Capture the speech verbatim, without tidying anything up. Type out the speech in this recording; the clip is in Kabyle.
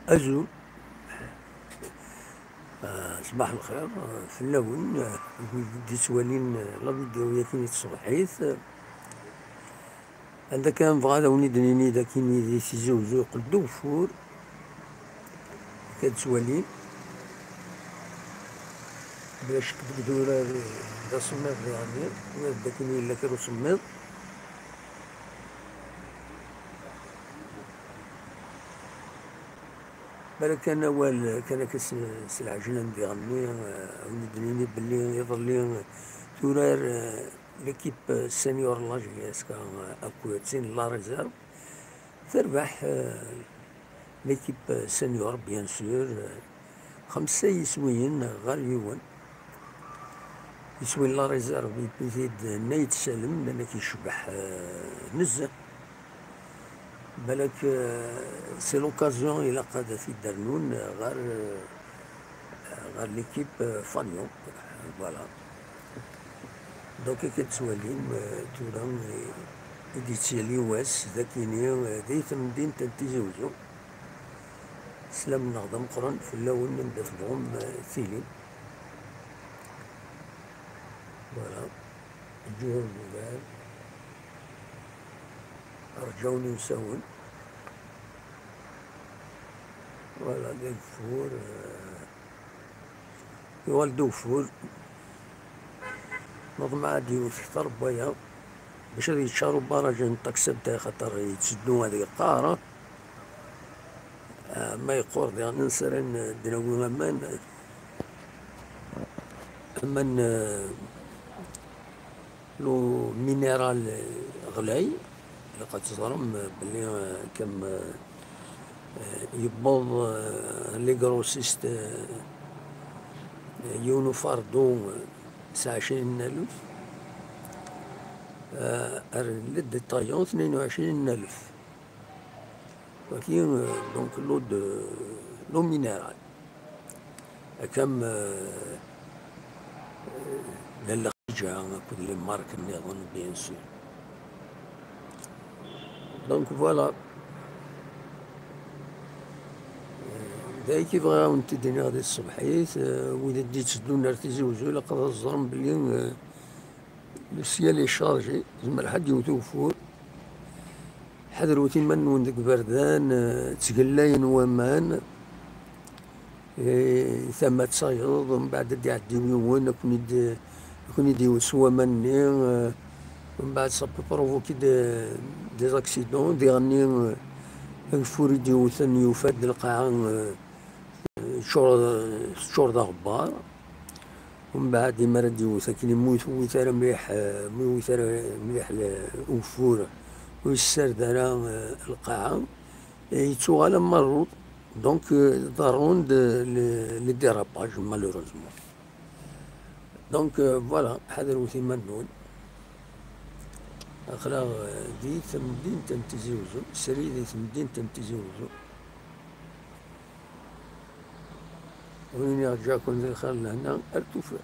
Azul. Ah, ṣbaḥ lxir, ah, fell-awen, ah, wid i d-yettwalin, ah, la vidéo-yagi n tṣebḥit. Anda kan nebɣa ad awen-id-nini d akken di Tizi Uzzu yeqqel-d ugeffur. Akka d-ttwalin. Bla ccek deg idurar d asemmiḍ diɣenni, d akken yella kra usemmiḍ. Balak kan awal kan akka s, s lɛejlan diɣenni, eh, ad wen-id-nini belli iḍelli turar, eh, l'équipe senior de la J S K, eh, akked tin n la réserve. Terbeḥ, eh, l'équipe senior, bien sûr, eh, xemsa yiswiyen ɣer yiwen. Iswi n la réserve, yewwi-t-id Nayt Salem, llan-ak yecbeḥ, eh, nezzeh. Balak, eh, c'est l'occasion, ilaq ad t-id-rnun ɣer, eh, ɣer l'équipe, eh, Fanion. Voilà. Donc, akka d-tettwalim, eh, tura, eh, i d-yettali wass, d akini, eh, di temdint n Tizi Uzzu. Sslam-nneɣ d ameqqran fell-awen anda tebɣum, eh, tilim. Voilà. Lǧuhur d ugar. Rǧawn imsawen. Voilà, d ageffur, eh, yuɣal d ugeffur. Neḍmeɛ ad d-iwet kter n waya bac ad yeččar ubaraj n Taksebda, xaṭer yetteddu ad yeqqar. Ah, ma yeqqur diɣen, nessaram ad d-nawi aman, aman, eh, l'eau minérale ɣlay. Ilaq ad teẓrem belli, eh, kem, eh, yewweḍ, eh, les grossistes, eh, yiwen ufardu, eh, tesɛa ɛecrin n alef, eh, ar les détaillants tnayen u ɛecrin n alef. Waki, euh, donc, l'eau de, l'eau minérale. Akka am, euh, euh, Lalla Xdiǧa akked les marques nniḍen, bien sûr. Donc, voilà. Euh, d ayagi bɣiɣ ad wen-t-id-iniɣ di tṣebḥit, euh, wid i d-yetteddun ar Tizi Uzzu, ilaq ad ẓren belli, euh, le ciel est chargé, zemreɣ ad d-yewwet ugeffur. Ḥadret iman-nwen deg iberdan, eh, ttgellayen waman, eh, tama d tayeḍ, mbeɛd ad d-iɛeddi yiwen, ad ken-id-, ad ken-id-iwet s waman-nni, eh, mbeɛd ça peut provoquer des, des accidents, diɣenni, eh, ageffur i d-iwten yufa-d lqaɛa, eh, teččur, teččur d aɣebbar. Mbeɛd, imi ara d-iwet akken, imi ur iwit ara mliḥ, eh, imi ur iwit ara mliḥ le-, ugeffur, ur yessared ara, eh, lqaɛa, eh, yettuɣal am marrud. Donc, eh, ḍerrun-d, eh, les, les dérapages, malheureusement. Donc, eh, voilà, ḥadret iman-nwen. Aql-aɣ, eh, di temdint n Tizi Uzzu, srid di temdint n Tizi Uzzu. Win i ɣ-ǧǧakun di lxir lehna ar tufat.